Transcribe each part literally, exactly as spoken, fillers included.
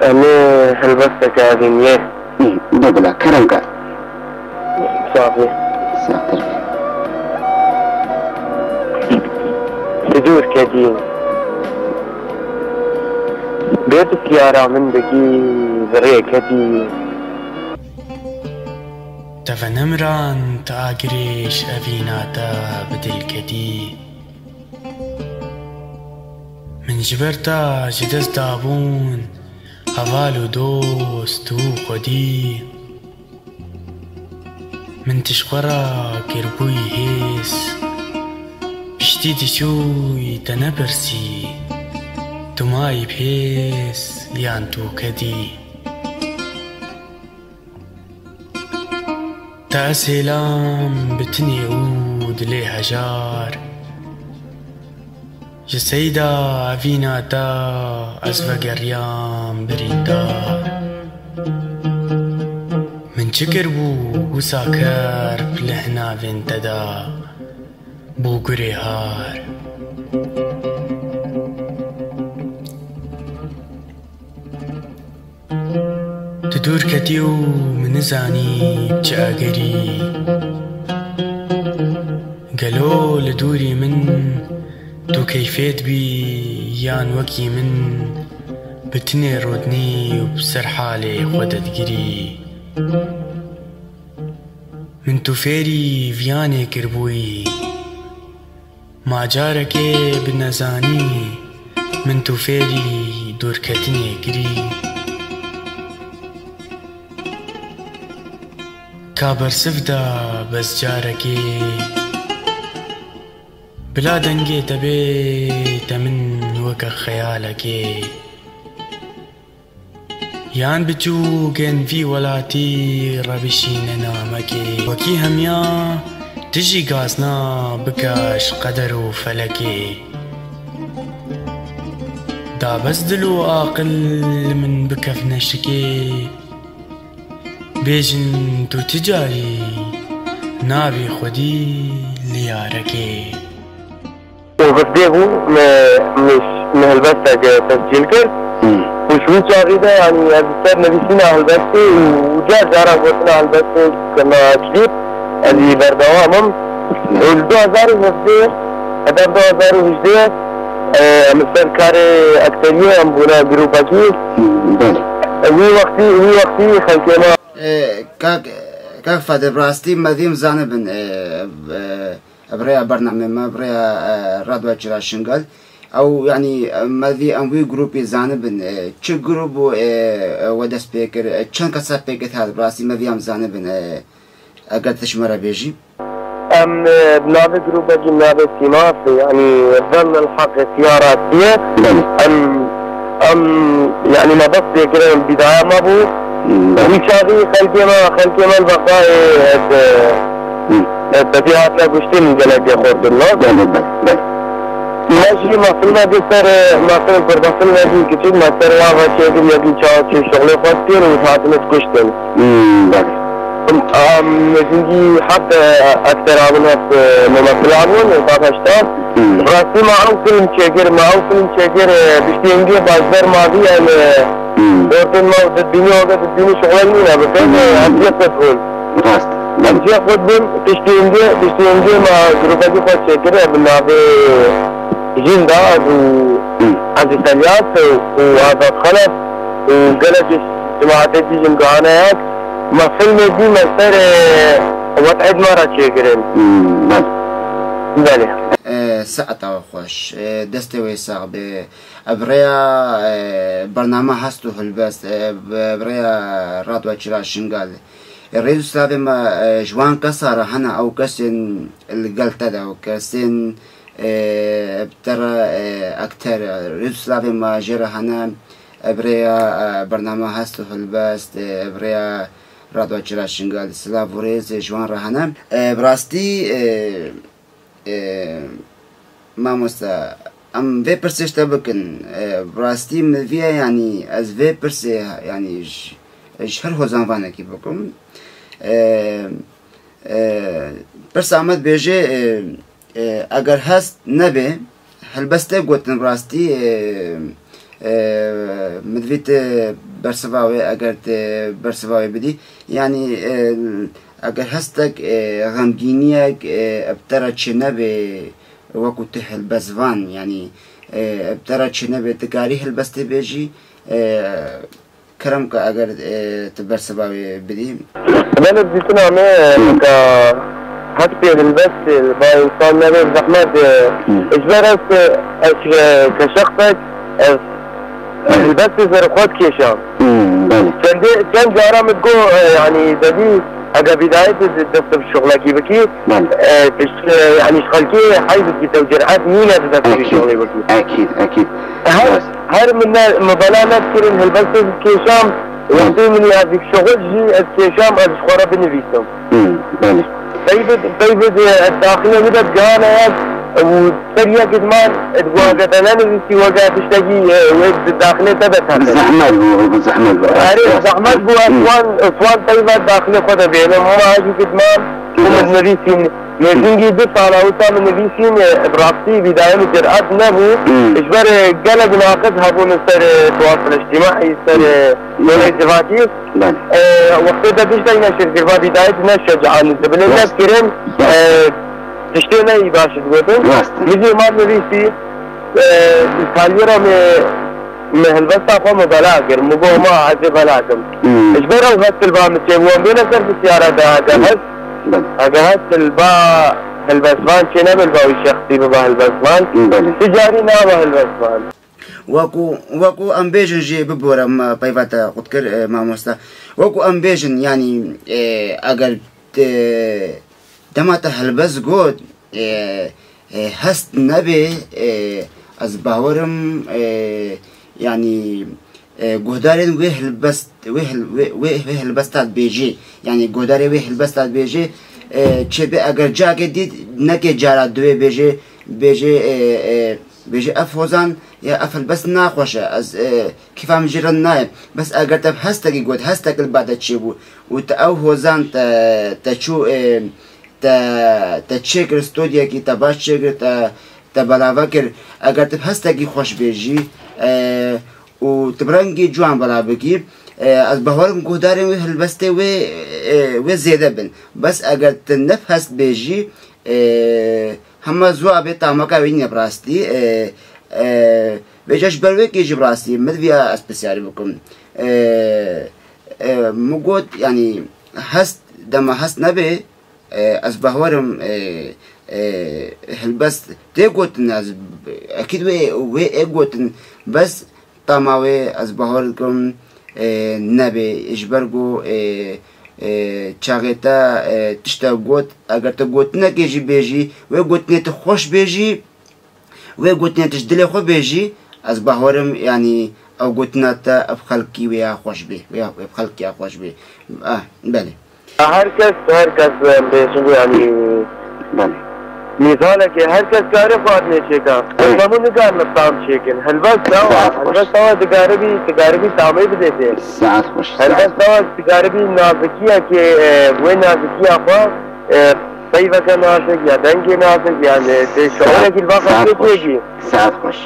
Em ê helbesteke evîniyê. Î, bê bila, kerem ke. Safî. Saxtir. Bi dûr ketî. Bê pisyara min dikî, bi rê ketî. Te venemrand agirê ji evîna te bi dil ketî. Min ji ber te ji dest dabûn heval û dost û xwedî. Min tu ji xwe re kiribûyî hêz, piştî diçûyî te nepirsî, tu mayî bi hêz yan tu kedî. Te ez hêlam bi tinê û dilê hejar. Ji seyda evîna te ez vegeriyam birîndar. Min çi kiribû wisa kerb li hinavên te de bû gurê har. Tu dûr ketî û min nizanî bi çi agerî. Gelo li dûrî min tu keyfê dibî yan wekî min bi tinê rûdinî û bi ser halê xwe de digirî? Min tu fêrî viyanê kiribûyî. Ma carekê bi nezanî min tu fêrî dûrketinê kirî. Ka bersiv da bes carekê, bila dengê te bê te min weke xeyalekê. Yan biçûkên vî welatî re bişîne namekê. Wekî hemiya tu jî gazna bike ji qeder û felekê. Da bes dil û aqil min bikevne şikê. Bêjin tu ti carî nabî xwedî li yarekê. Û vifdê bû, me, me, me helbestek tescîl kir. Hmm. Û ji wî çaxî de, yanî ez li ser nivîsîna helbestê û car cara gotina helbestê kirina klîp, ez ê berdewam im. Hmm. Û li du hezar û hevdeh, hedef du hezar û hejdeh, e, em li ser karê ekteriyê em bûne grûpekî. Hmm, belê. Wî wextî, wî wextî xelkê me. E, kak, kak Fadil, bi rastî me vî em zanibin, e, e, bi rêya bernamê me, bi rêya, e, Radyo Çira Şingal. Ew, yanî, e, me vî em wî grûpî zanibin, e, çi grûp bû, e, e, we dest pê kir, e, çend kesa pêkê hat, bi rastî me vî em zanibin, e, eger tu ji me re bêjî. Em, e, bi navê grûpekî, bi navê Sîmaf, yanî Zell el Heq, Siya Rastiye. Belê. Em, em, yanî me dest pê kir, em bîdaya me bû. Belê. Wî çaxî xelkê me, xelkê me li Bexdayê, e, Hı. e, tevî hatine kuştin gelek xortin, no? Belê, belê, belê. Me jî mehfil me dî ser, e, mehfil, mehfil me dî kiçik, me ser wan re çêkir, yekî çawa çi şixulê xwe dikir û hatine kuştin. Hmm, belê. Em, em, nêzîkî heft, e, ekterabûn heft, e, mumesila bûn, e, Dabeşta. Hmm. Rastî me ew film çêkir, me ew film çêkir, e, piştî hingê baş ber mavî, em, e, Hmm. ortên me û dibînî, oga dibînî şixulên nîne, bi fêm, e, Hmm. em jê xurt bûn. Rast. Em jê xurt bûn, piştî hingê, piştî hingê me grûpekî xwe çêkir, e, bi navê Jin da, ez û Hmm. Ezîz Elyas û Azad Xelef û gelek ji cemaetê dî jî em gihane yek. Me filmê dî me ser, e, wet'ê me re çêkirin. Hmm, belê. Belê. E, saeta we xweş. E, destê wê sax be. E, bi rêya, e, bername Hest û Helbest, e, bi, bi rêya Radyo Çira Şingal. E, rêz û silavê me, e, ji wan kesa re hene, ew kesên li gel te de, ew kesên, e, bi te re, e, ekter, e, rêz û silavê me jê re hene, e, bi rêya, e, bername Hest û Helbest, e, bi rêya Radyo Çira Şingal, silav û rêz ji wan re hene. E, bi rastî, e, e, mamoste, em vê pirsê ji te bikin. E, bi rastî min viya, yanî ez vê pirsê, yanî ji, ji her hozanvanekî bikim. E, e, pirsa me dibêje, e, e, eger hest nebe, helbestê gotin bi rastî, e, e, min divît, e, bersiva wê, eger tu bersiva wê bidî, yanî, e, eger hestek, e, xemgîniyek, e, bi te re çênebe, wekû tu helbestvan, yanî, e, bi te re çênebe, tu karî helbestê bêjî, e, kerem ke eger, e, tu bersiva wê bidî. Belê dîtina me, e, ka hespê helbestê li ba însan nebe zehmet, e, Hı. ji ber ez, e, ez, e, ke şexsek, ez Hı. helbestê ser xwe dikêşam. Hı, belê. Çendê, çend cara min digot, e, yanî, dedî, ege bidayetê di dest bi şixulekî bikî, Belê. e, pişt, e, yanî, ji xelkê heyf bikî, te ciret nîne di dest bi Ekîd, şixulê bikî. ekîd, ekîd. Her, Rast. her min ne, min bela nedikirin, helbestê dikêşam, Hı. wextê min ya dîk şixul jî ez kêşam, ez ji xwe re binivîsim. Hı, belê. Peyvê, peyvê, e, daxilê min de digihane ya û ser yek diman, e, weke te nenivîsî, weke tiştekî, e, wê di daxilê te de Bi terte. zehmet bû, bi zehmet bû. Erê, Rast. zehmet bû, ez Hı. wan, ez wan peyva daxilê xwe de bênim. Hema ez û diman, û min Rast. nivîsîn. Mêjingî du sala wisa min nivîsîn, e, bi rastî bîdayê min ciret nebû. Hı. Ji ber, e, gelek naqis hebûn ser, e, tewasûl îctîmaî, ser, e, Hı. Belê. Wextê de tiştek neşir kir, va bîdayet neşe cihanî dibilin Rast. nekirin, Rast. e, tiştê ne î baş digotin. Rast. Min jî ma nivîsî, e, saliyê re me, me helbesta xwe me bela kir. Min got, "Ma ez ê bela kim." Hmm. Ji ber ew hestil ba min çêbû, em bêne ser pisyara de, ege Hmm. hest, Belê. ege hestil ba helbestvan çênebe, ba wî şexsî biba helbestvan. Belê. Ti carî naba helbestvan. Wekû, wekû em bêjin jî bibore me peyva te qut kir, e, mamoste. Wekû em bêjin, yanî, e, eger te, dema te helbest got, e, e, hest nebe, e, ez bawerim, e, yanî, e, guhdarên wê helbest, wê hel-, wê, wê, wê helbesta dibêjê, yanî guhdarê wê helbesta dibêjê, e, çêbe eger cakê dît, neke cara duwê bêjê, bêjê, e, e, Bêje, ev hozan ya ev helbest naxweş e, ez, e, kêfa min jê re nayê. Bes eger te bi hestekî got, hestek li ba te çêbû û te ew hozan te, te çû, e, te, te çêkir stodyekî, te baş çêkir, te, te belave kir. Eger tu bi hestekî xweş bêjî, e, û tu bi rengê ciwan bela bikî, e, ez bawerim guhdarên wê helbestê wê, e, wê zêde bin. Bes eger tu ne bi hest bêjî, e, hema ziwa bê tamaka wî nîne bi rastî, e, e, vêca ji ber wê kê jî bi rastî min diviya ez pisyarî bikim. E, e, min got, yanî hest, dema hest nebe, e, ez bawerim, e, e, helbest tê gotin, ez, ekîd wê, wê ê gotin, bes tama wê ez bawer dikim, e, nebe, ji ber ku, e, e, çaxê te, e, tiştek got, eger tu gotinekê jî bêjî, wê gotinê tu xweş bêjî, wê gotinê tu ji dilê xwe bêjî, ez bawerim, yanî ew gotina te ev xelkî wê ya xweş bê, wê ya, wê xelkî ya xweş bê. Ah, belê. Her kes, her kes, em bêjin, yanî, Belê. mîzalekê, her kes kare xwarinê çêka. Evet. Hemû nikarin tam çêkin. Helbest awa, Saet xweş. helbest awa dikaribî, dikaribî tamê bidê tê. Saet xweş, saet Helbest awa dikaribî nazikiyekê, e, wê nazikiya xwe, e, peyveke nazik ya dengê nazik, yanî, tê şiûrekî li ba Saet xelkê xweş. têkî. Saet xweş.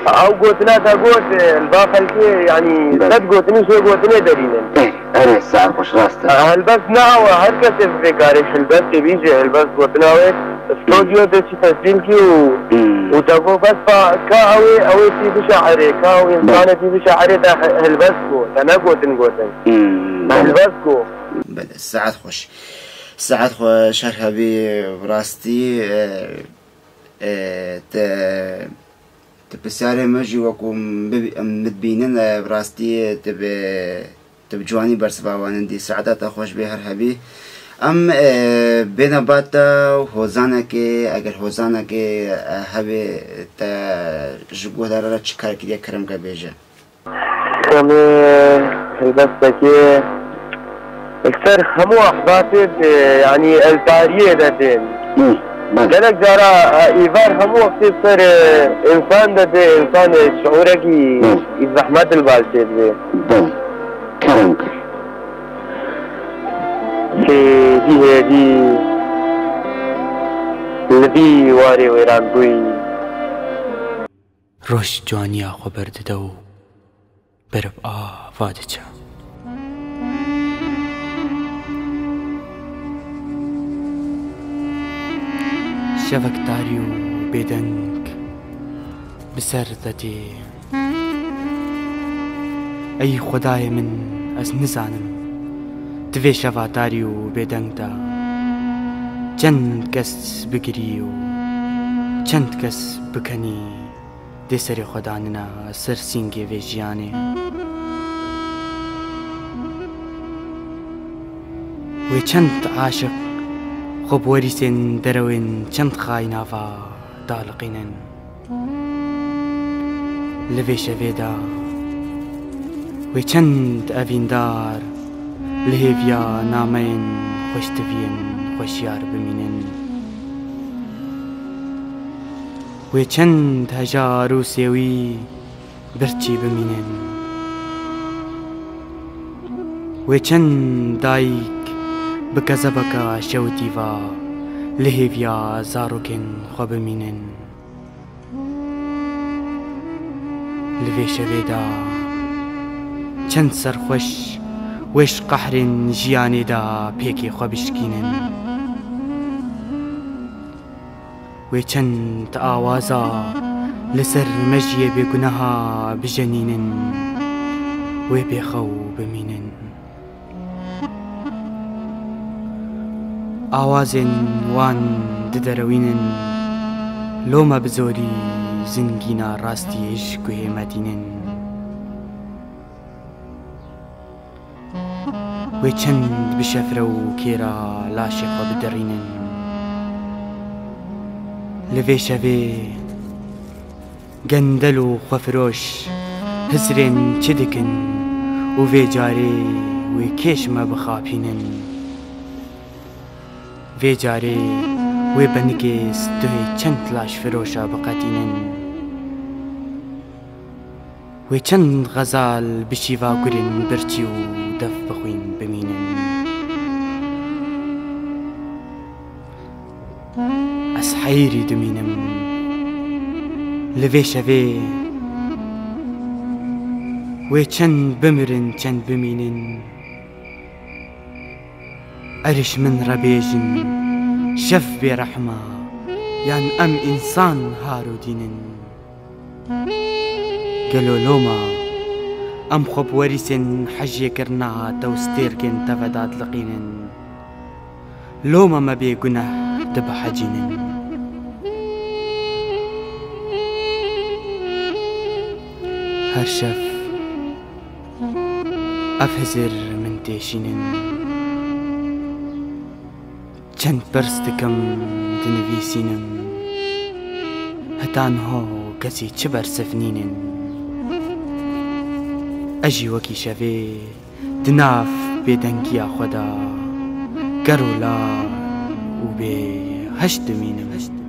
Ew gotina te got, e, li ba xelkê, yanî, Belê. sed gotinî, sê gotinê derînin. Eh, erê, saet xweş, rast e. Helbest ne awa, her kesê vê karê helbestê bî jî, helbest gotina wê, stodyo de çi tescîl kî û, Hmm. û te got, bes ba, ka ew ê, ew ê tî bişe'irê, ka ew Belê. însanê tî bişe'irê te he-, helbest got, te ne gotin gotin. Hmm, belê. Helbest got. Belê, saet xweş. Saet xweş, her hebî, bi rastî, e, e, te, te pisyarê me jî wekû em bib-, em bibînin, e, bi rastî te bi, te bi ciwanî bersiva wan in dî. Saeta te xweş bê, her hebî. Em, e, bêne ba te û hozanekê, eger hozanekê, e, hebe te ji guhdara re çi kar kiriye, kerem ke bêje. Em ê helbestekê li ser hemû ehbatê, e, yanî li tariyê de tên. Hı, belê. Gelek cara, e, îvar hemû wextê ser, e, însan de tê, însan, e, şiûrekî Hı. zehmet li bal tê dibê. Belê. Kerem kir. Hêdî hêdî li vî warê wêran bûyî. Roj ciwaniya xwe berdide û Ber bi ava diçe. Şevek tarî û bêdeng bi ser te tê. Ey Xwedayê min, ez nizanim di vê şeva tarî û bêdeng de çend kes bigirî û çend kes bikenî dê serê xwe danine ser sîngê vê jiyanê. Wê çend aşiq xwe bi werîsên derewên çend xayîna va daliqînin. Li vê şevê de wê çend evîndar li hêviya nameyên xweştiviyên xweşiyar bimînin. Wê çend hejar û sêwî birçî bimînin. Wê çend dayik bi kezebeka şewitî va li hêviya zarokên xwe bimînin. Li vê şevê de çend serxweş wê ji qehrên jiyanê de pêkê xwe bişkînin. Wê çend awaza li ser mejiyê bêguneha bijenînin, wê bêxew bimînin. Awazên wan diderewînin, loma bi zorî zingîna rastiyê ji guhê me tînin. Wê çend bi şefre û kêra laşê xwe bidirînin. Li vê şevê gendel û xwefiroş hizrên çi dikin û vê carê wê kê ji me bixapînin? Vê carê wê benikê stûyê çend laşfiroşa biqetînin? Wê çend xezal bi şîva gurên birçî û dev bi xwîn bimînin? Ez heyrî dimînim. Li vê şevê wê çend bimirin, çend bimînin. Eriş min re bêjin, şev bêrehma, yan em însan har û dîn in? Gelo loma em xwe bi werîsên hejiyê kirina te û stêrkên te ve dadliqînin? Loma me bêguneh dibihecînin? Her şev ev hizir min têşînin. Çend pirs dikim, dinivîsînim. Heta niho kesî çi bersiv nînin? Ez jî wekî şevê di nav bêdengiya xwe de ker û lal û bêheş dimînim.